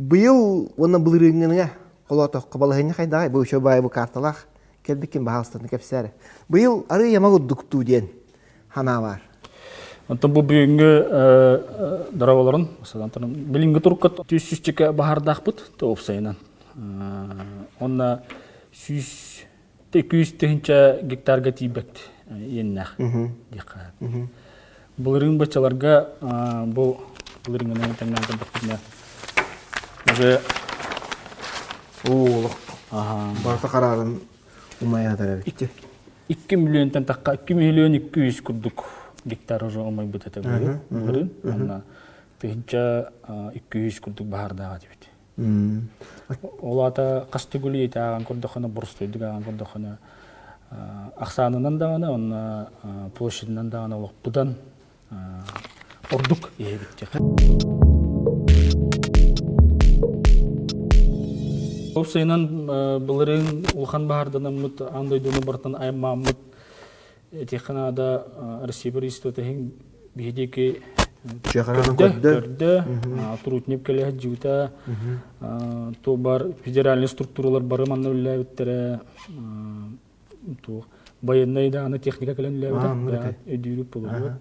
Быйыл уонна былырыыҥҥыныга холоотоххо балаһыанньа хайдаҕай? Бу үчүгэй баайы бу карталаах кэлбиккин баһаалыстаны кэпсээ эрэ. Быйыл арыый ама курдуктуу диэн санаа баар. Онтон бу бүгүҥҥү дороголорун, билиҥҥи турукка 300 баһардаахпыт уопсайынан. Онно 100 тыһыынча гектарга тиийбэт иэннээх диэххэ. Былырыын баччаларга бу былырыыҥҥынан тэҥнээн көрдөхпүтүнэ уже Оо, олох барыта хараарын умайа эбит. 2 миллионтан тахха 2 миллион 200 курдук гектар уже умайбыт этэ былырыын. Онно 1200 курдук баһаардаах этибит. Ол аата хас төгүл ааҕан көрдөххүнэ, боростуойдук ааҕан көрдөххүнэ, ахсаанынан даҕаны уонна площадынан даҕаны олохпутан ордук иһэбит диэххэ. Уопсайынан былырыын улахан баһаарданаммыт аан дойдуну барытын аймааммыт Этиэххэ наада, Россия правительствота иһин биһи диэки көрдө, Трутнев кэлэ сылдьыбыта, то бар федеральный структуралар бары манна үлэлээбиттэрэ, туох военнай даҕаны техника кэлэн үлэлээбитэ, өйдүүрүк буолуо.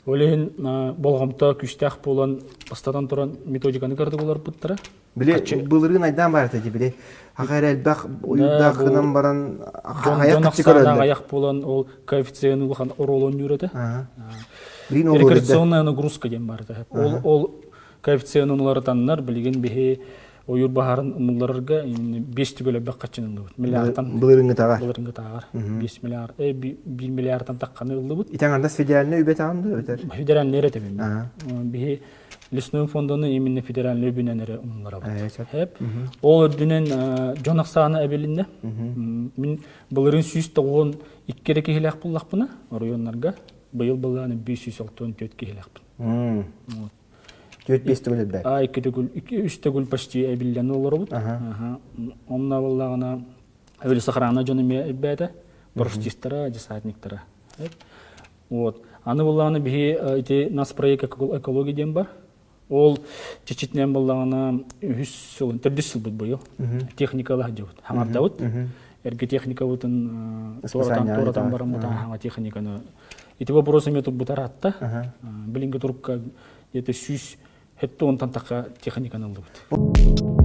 Ол иһин болҕомто күүстээх буолан, бастатан туран методиканы кырдык уларбыттара. Били былырыын айдаан баар этэ били аха эрэ элбэх уйуурдаах гынан баран аяк дьон ахсаана аяк буолан ол коэффициент улахан оруол оонньуур этэ. Рекреационная нагрузка диэн бар этэ. Ол ол коэффициентын уларытаннар билигин биһи ойуур баһаарын умулларарга 5 түгөл элбэх хаччын ыллыбыт. Миллиардтан былырыҥҥытааҕар. Былырыҥҥытааҕар 5 миллиард, 1 миллиардтан тахханы ыллыбыт. Итаҥардас федеральный үбэ таҕан да өтөр? Федеральный эрэ тэбин. Биһи Лесной фонданы именно федеральный үбүнэн эрэ умнарабыт. Хэп. Ол үрдүнэн дьон ахсаана эбилиннэ. Мин былырыын 192 эрэ киһилээх буллахпына оройуоннарга быйыл былааны 564 киһилээхпин. Түөрт биэс төгүл элбэт. А икки төгүл, үс төгүл почти эбиллэн олоробут. Онно буоллаҕына эбили сохрана дьон эмиэ элбээтэ. Парашютистара, десантниктара. Вот. Аны буллаҕына биһи ити нацпроект экология диэн бар. Ол чечитинэн буллаҕына үһүс сылын, төрдүс сылбыт быйыл. Техникала сылдьабыт. Хаҥардабыт. Эргэ техникабытын туоратан, туоратан бараммыт хаҥа техниканы. Ити вопрос эмиэ турбутар атта. Билиҥҥи турукка где-то 170 тахха техниканы ыллыбыт.